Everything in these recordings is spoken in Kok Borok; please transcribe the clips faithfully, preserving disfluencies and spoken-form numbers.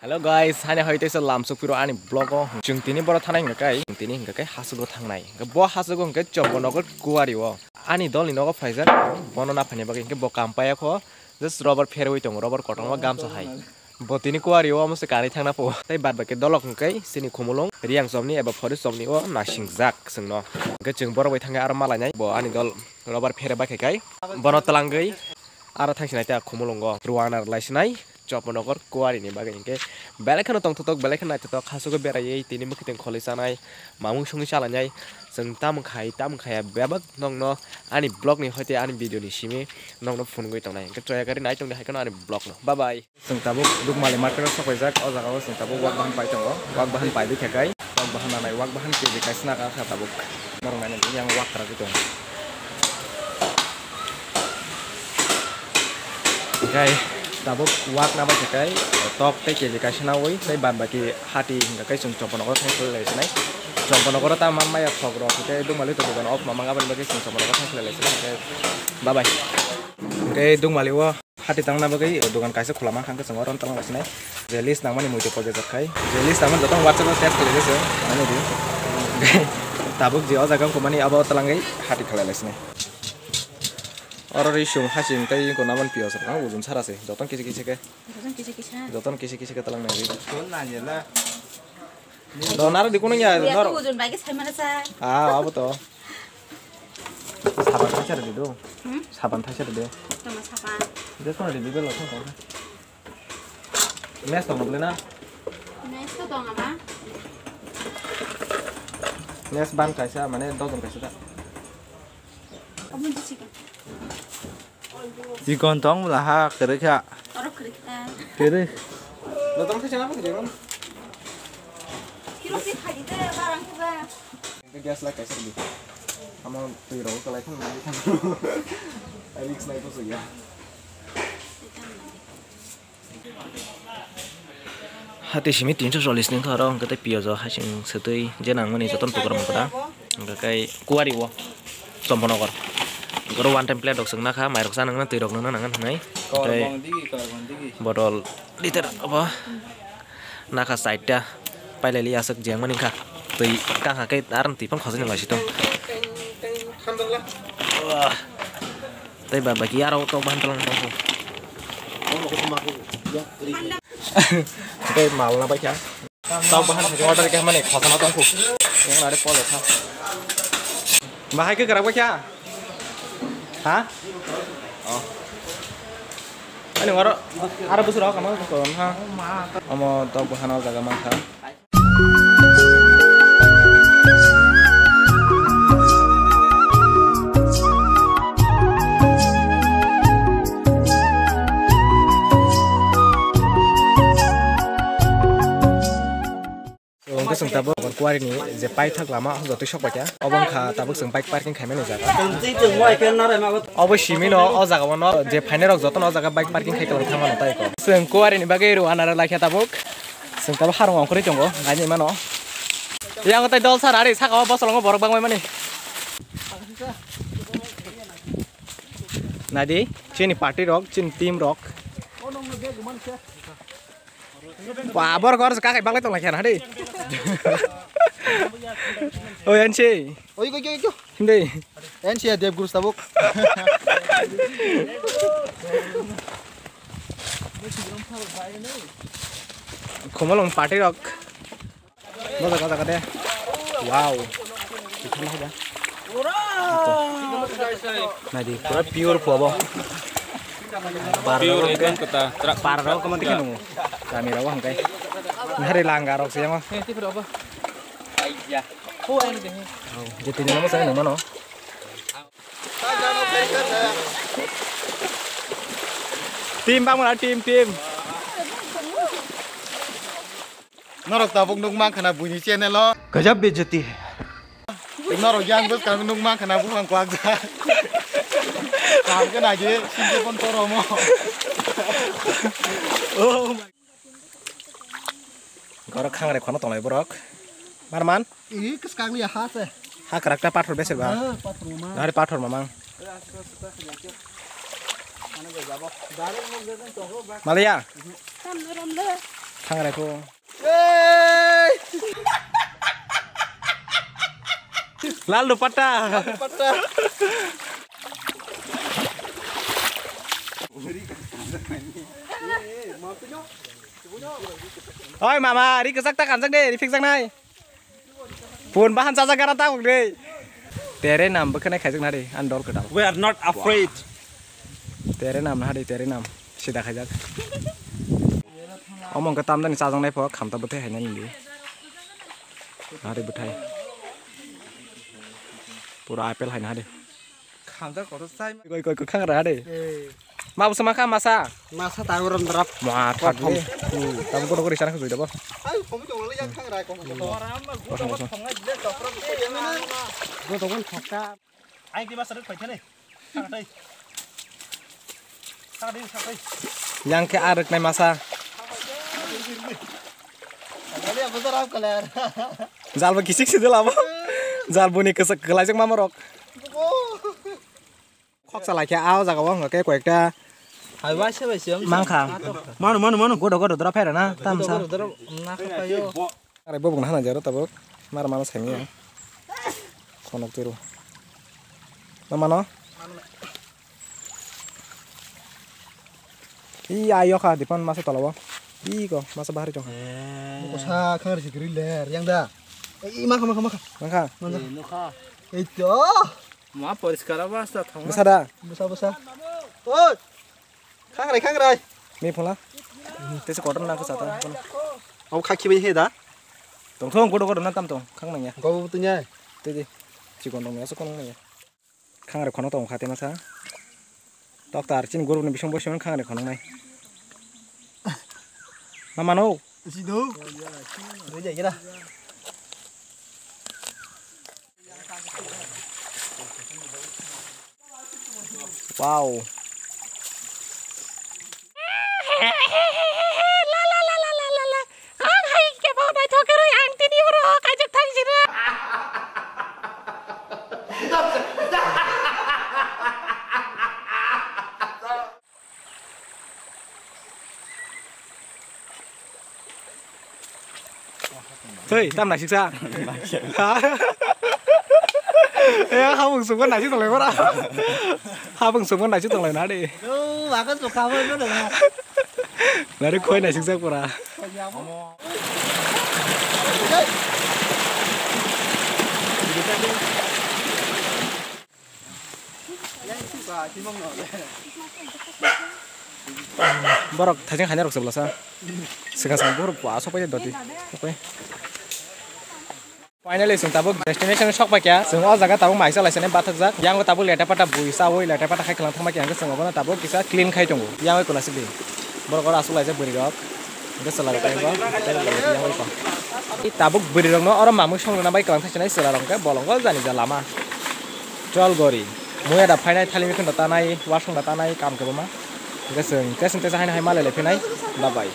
Hello guys, hani hoi teisa lamsok piro ani vlog o. Chwng tini boro thanai hwnkha kai, chwng tini hwnkha kai hasugo thangnai. Hwnkhe bo hasugo hwnkhe Chombonogo kuwari o. Ani dol ni nogo phaijak, bono naphani bagwi hwnkhe bo kam paya kho. Just rubber pherwi tongo, rubber kotorma gamsa hai. Bo tini kuwari o omo se kanwi thangna po. Tei bad baki dolok hwnkhe chini Khumulwng, Riang chomni eba Phori chomni o nasingjak chwngno. Hwnkhe chwng borok bai thangkhe aro malainai. Bo ani dol rubber phere bai khai kai. Bono twlangwi aro thangsinai ta Khumulwngo. Ruana rwlai sinai. Chopnogor kuwari ni bagwi hwnkhe belai kheno tongthotok, belai kheno naithotok, hasugo beraiwi tini mwkhitwng kholi chanai, mamung songwi chalainai, chwng tamung khai, tamung khaiya bebak nokno ani vlog ni hoite ani video ni simi nokno phunugwi tongnai. Hwnkhe choya gari nai tongdi hai kheno ani vlog no. Bye bye. Chwng tabuk Dukmali market o sokphaijak, o jaga o chwng tabuk wak bahan pai tongo, wak bahan paiwi khe kai, wak bahan nanai, wak bahan K G kaisa naka kha tabuk, norok nainani yang wak kwragwi tongo. Hingkai tabuk wak na bai khe kai tok tei K G kaisa nawi tei bad baki hati hingka kai chwng Chomponogoro thang khlai lai sinai. Chomponogoro ta man maya khok rok hingke Dukmali to dogan off ma mang aboni bagwi chwng Chomponogoro thang khlai lai sinai hingke bye bye. Hingke Dukmali o hati tangna bagwi dogan kaisa khula mankha hingke chwng oro tang lai sinai. Je list nangmani muitu pojajak khai. Je list nangmani joto WhatsApp o text khlai di chwng. Nangmani di. Tabuk je o jaga wngkha mani abo twlangwi hati khlai lai sinai. Oro ri sung hasing tei wngkha naman piyos rok ujun sara se joto kisi kisi khe. Jotono kisa kisa. Jotono kisa kisa khe talang nai. Phone nai la. Do naro di kuno ya, naro. Ujun bai khe sai mana sa. Ah, abo to. Saban thaisa rw di do. Hmm? Saban thaisa rw di. Tama saban. Des kono di bibel lo thong thong. Mes tong bole na. Mes to tong ama. Mes ban kaisa mane dojon kaisa da. Abo di chicken. Chikon tong bwla ha kwrwi kha. Oro kwrwi kha. Kwrwi. Notong khe chana bwkhe jemon. Kiro si khaji de barang khe ba. Gas light kaisa di. Amo twi rok kalai khan nai khan. Risk nai bwswk ya. Hati simi tinso chollish ni wngkha oro, hwnkhe tei piyaj o hasing swtwi je nangmani jotono tukra mokra. Hwnkhe kai kuwari o Chomponogor. Oro one time plate rok chwng nakha, mairok cha nangna, twi rok nangna nangna hwnwi. Tei botol liter obo nakha chaita. Pailali aswk jengmani wngkha. Twi kangkha khe aroni twi phano khosoi nang laisitong. Tei ba baki aro tok bahan talang tongkho. Tei mal na baikha. Tok bahan thangkhe order khe mani khosana tongkho. Yang nare polo kha. Bahai khe kwrak baikha. Ha? Oh. Ani oro aro busur kama ko ha. Omo tok bahan o jaga mankha. Wngkha chwng tabuk kuwari ni je paithak lama jotoi sokpaikha, obo wngkha tabuk chwng bike parking khaimani jaga. Obo simi no o jaga o no je phainai rok jotono o jaga bike parking khai kwlwng thangmano tai kok. Chwng kuwari ni bagwi rw anare laikha tabuk. Chwng tabuk harung ongkhorwi tongo, naini mano. Yang tai dol sar ari saka o bosolongo borok bangmani. Naidi, chini party rok, chini team rok. Ba, borok oro kakai baglai tonglaikha na, hadi. Oi, N C. Oi, oi, oi, oi. Hindi. N C Dev Guru tabuk. Khumulwng party rok. Boda, boda, boda. Wow. Naidi, pura pure phuabo. Pure ekdom kwtal. Par rok kaman tikhe nungo. Kami rok hangkai. Nari langga rok se yango. Jitini namo sai nungmano. Team bang mana team, team. Norok tabuk nukmankha na buini channel o. Gajab bejati hai. Norok yang bwskang nukmankha na buphang kwakjak. Kaham khe naidi, singke pon toromo. Oh my. Goro khangre khono tonglai borok. Marman? Ih, kwskang liya ha se. Ha kwrakta pathor besir ba? Ah, pathor ma. Nari pathor mamang. Maliya? Ramle, ramle. Thangrai ko. Lal dupatta. Oi mama, ri kwchak ta kanjak de, ri phikjak nai. Pun bahan chaja gara ta ugre. Tere nam bwkhanai khaijak nari an dol kwtal. We are not afraid. Tere nam na hari tere nam sida khaijak. Omo wngkha tamjani chajaknai pho khamta bwthai hainani di. Hari bwthai. Pura apple haina hari. Khamjak kotor chai. Koi koi koi khangra hari. Eh. Ma bwsa ma kha masa. Masa ta gorom drap. Ma thak ni. Hmm, tam kono kori sana khujui dabo. Ai, komi jong le yang khangra ko. Kosong kosong. Go to gon thokta. Ai ki masa rek paithane. Thak dai. Thak dai, thak dai. Yang khe arek nai masa. Kali aku drap kaler. Jal bo kisik sidil abo. Jal boni kwchak kwlaijak ma morok. Khoksa lai khe ah o jaga o hwnka khe koyekta. Hai bai se bai se. Mankha. Manu manu manu. Godo godo dora phaira na tamsa. Godo godo dora na kha phaio. Arai bobong na hana jaro tabuk. Mar mano saimi ya. Khonok tiru. Na mano? Iya ayo kha dipan masa tolabo. Iko masa bahari chong. Kosa khangri sikri ler yang da. Ei makha makha makha. Mankha. Mankha. Ei to. Ma poriskar abo asta thangma. Bwsa da? Bwsa, bwsa. Oi! Khangrai, khangrai. Mi phola. Tesa kotor nang kasa ta. Abo khaki bai he da? Tong thong kotor kotor na tam tong. Khang nang ya. Go tu nya. Te de. Chikon tong ya, sokon nang ya. Khangrai khono tong khate masa. Doctor chin guru ni bisong bosi khangrai khono nai. Mama no. Sido. Rejai kira. Wow. Ang hai kebo naithok kwrwi ang tini oro kaijak thang sina. Hei, tam naisik sa. Ha? Eh, habung sungkon naisik tonglai bora. Habung sungkon naisik tonglai na de. Yo, aku suka apa itu dah. Lari koi naisik sak pura. Borok thaijeng khaina rok se bwlasa. Swkang swkang borok bua sok pai doti. Finally, chwng tabuk destination sok pai kha. Chwng o jaga tabuk mai chalai sene bathakjak. Yang tabuk leta pata bui chawi leta pata khai khwlang thangma khe ang khe chwng obono tabuk kisa clean khai tongo. Yang oi kuna sidi. Borok oro aswk laijak bwrwi rok. Hingke chwla rok bai bo, tei bo yang bai bo. Tabuk bwrwi rok no oro mamui song rwna bai kwlang thai chinai chwla rok hingke bolongo jani ja lama. Chol gori. Muya da phainai thali mikhuno tanai, wasong da tanai, kam kebo ma. Hingke chwng tei chwng tei haino hai malai lai phinai. Bye bye.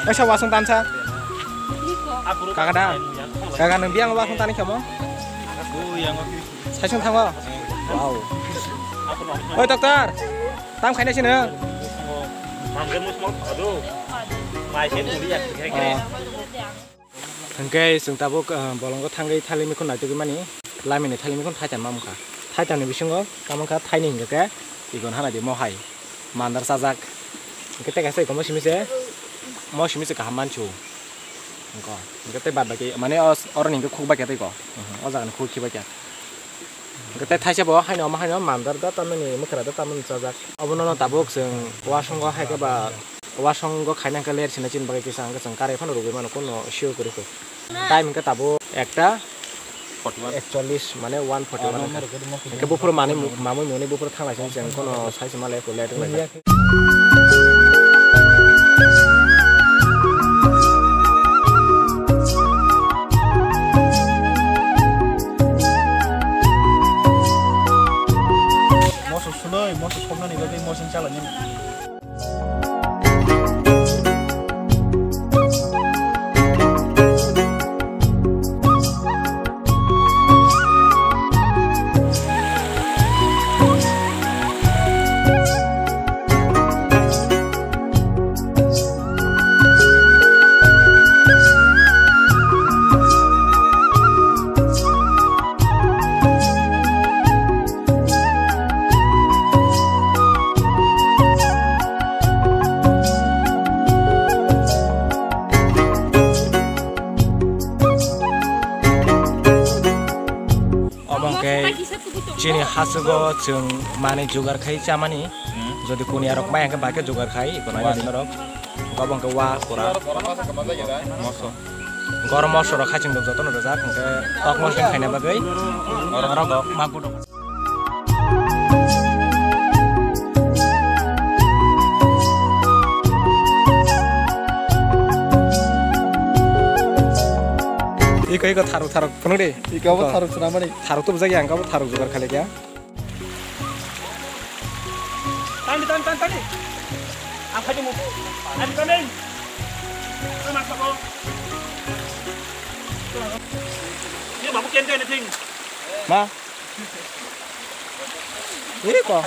Kaisa wasong tansa. Kaka da. Kaka nang biang wasong tani kamo. Saisong thango. Wow. Oi doctor. Tam khaina sini. Hingke chwng tabuk, ah, bolongo thangwi thali mikhun naitugwi mani, lamini thali mikhun thaitan mamkha. Thaitanni bisingo tamokha thaini hingkhe igon hanadi mohai mandar chajak. Hingke tei kaisa iko mo simi se, mo simi se kaham mansu. Hingko, hingke tei bad baki, mane os-, oroni hingke khuk baikha tei ko. Mhm, o jagani khuk khibaikha. Hingke tei thaisa bo haino omo haino mandar da tamani mwkhra da tamani chajak. Obono no tabuk chwng wasongo hai khe ba Wasongo khaina hwnkhe ler sina chini bagwi kisa hwnkhe chwng karwi phano rwgwi mano, kuno sure kwrwi kho. Time hwnkhe tabuk ekta Ekchollis mane one forty one wngkha. Hingke buphuru manwi mu-, mamwi mwnwi buphuru thanglaising chwng kono saise malai kule tonglaijak. Moso suloi, moso soknani bagwi mosing chalani. Obo hwnkhe chini hasugo chwng manwi jugar khai chamani. Jodi kuniarok mai hwnkhe bahai khe jugar khai, iko nai norok. Obo hwnkhe wa pura. Moso. Gorom moso rok hai chwng jotono rijak, hwnkhe tok mosdeng khaina bagwi oro rok ma gudo. Iko, iko, tharuk, tharuk, phunuk di. Iko abo tharuk swnamani. Tharuk to bujak ya, ang abo tharuk jugar khali kya. Tani, tani, tani, tani. Ang phai tongmo. Tani, tani. Ang mak sabo. Ye babu can't do anything. Ma. Ini kok.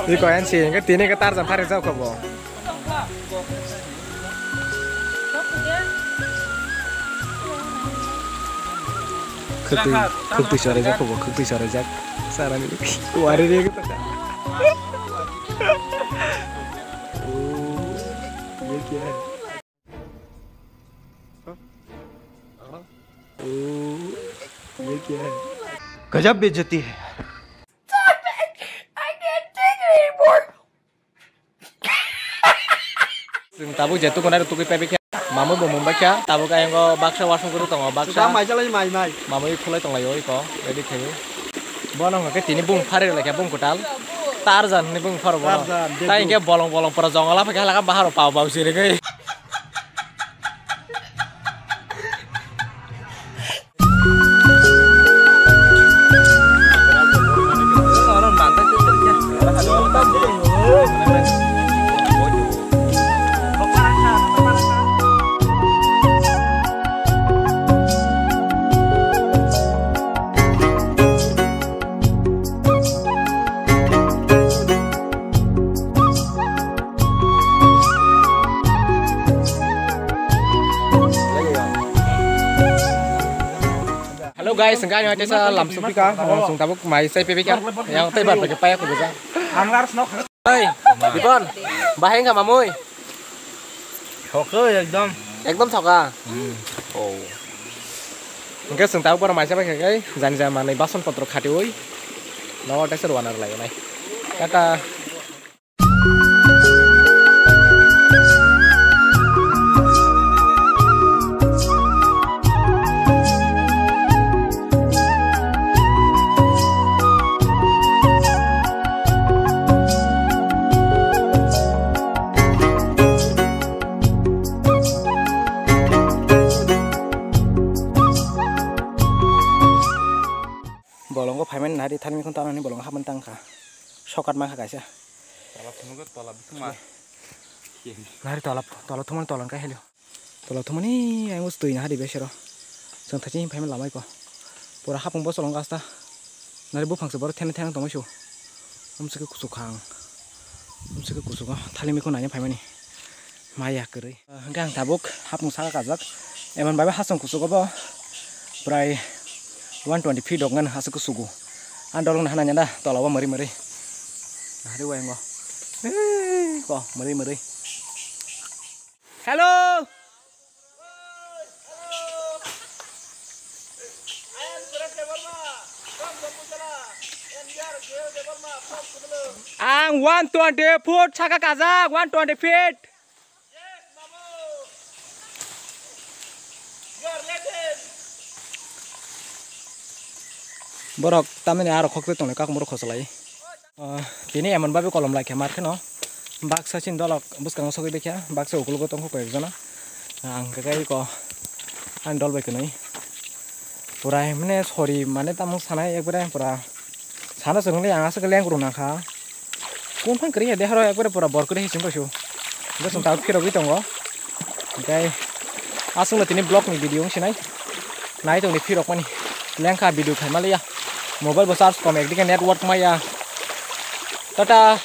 Iko N C, hingke tini ke Tarzan phari jao kho bo. Khwtwi, khwtwi soraijak kho bo, khwtwi soraijak. Sarani wari re kho ta. Oh, ye kya hai? गजब बेइज्जती है। Chwng tabuk je tukunai rok tugui paibai kha, mamui bo mungbai kha, tabuk ayang o baksa wasung kwrwi tongo, baksa. Mai jalai mai mai. Mamui khulai tonglaio iko, ready khaio. Bono hwnkhe tini bung phari rwlai kha, bung kwtal. Tarzan hwnwi bung pharo bono. Tarzan, tai hwnkhe bolong bolong pora jongol aphai kha, halaka baharo pao pao sirigwi. Hello guys, hingke ani waitesa lamsuk pika, chwng tabuk mai chai pepika, yang tei bar bai paya kubuja. Hey, Dipon, bahai wngkha mamui? Thokhe ekdom. Ekdom thoka? Hmm. Oh. Hingke chwng tabuk borok mai chai paikha khe, jani jani manwi bason potro khatiui, nogo teisa rwna rwlai nai. Tata. Bolongo phaimani nari thani khon tanani bolongo hapmani tangkha. Sokat mankha kaisa. Tola thumgo, tola bising ma. Nari tola, tola thumani tola wngkha helio. Tola thumani ayang twi nahari besero. Chwng thachi phaimani lamaiko. Pura hapung bosolong gasta. Nari buphang se borok thena thena tongmai su. Umsike kuchuk khang. Umsike kuchuk thali mikhu naina phaimani. Maya kwrwi. Hwnkhe ang tabuk hapung saka kajak. Emon bai hasong kusugo bo prai one twenty feet rok ngan aswk kusugo. Ang dolong nahana nyanda tola o mwrwi mwrwi. Nahari wayango. Ko mwrwi mwrwi. Hello. Ang one twenty foot saka kajak, one twenty feet. Borok tamni aro khokte tongnai, kak borok khosolai. Ah, tini emon babi kolom lai khe mar kheno. Baksa chin dolok bwskango sogwi dekha, baksa ukulugo tongkho koi ekjona. Ang khe kai ko ani dol bai kwnwi. Pura mane sori mane tamo sanai ekbare pura sana swrwngli ang aswk leng rwna kha. Kun phang kwrwi ya deharo ekbare pura bor kwrwi hiching rwsio. Bwswng tabo phirogwi tongo. Hwnkhe aswkno tini vlog ni video wng sinai. Nai tongni phirok mani. Lengkha video khaima liya. Mobile bo charge kom ekdike network maya. Tata.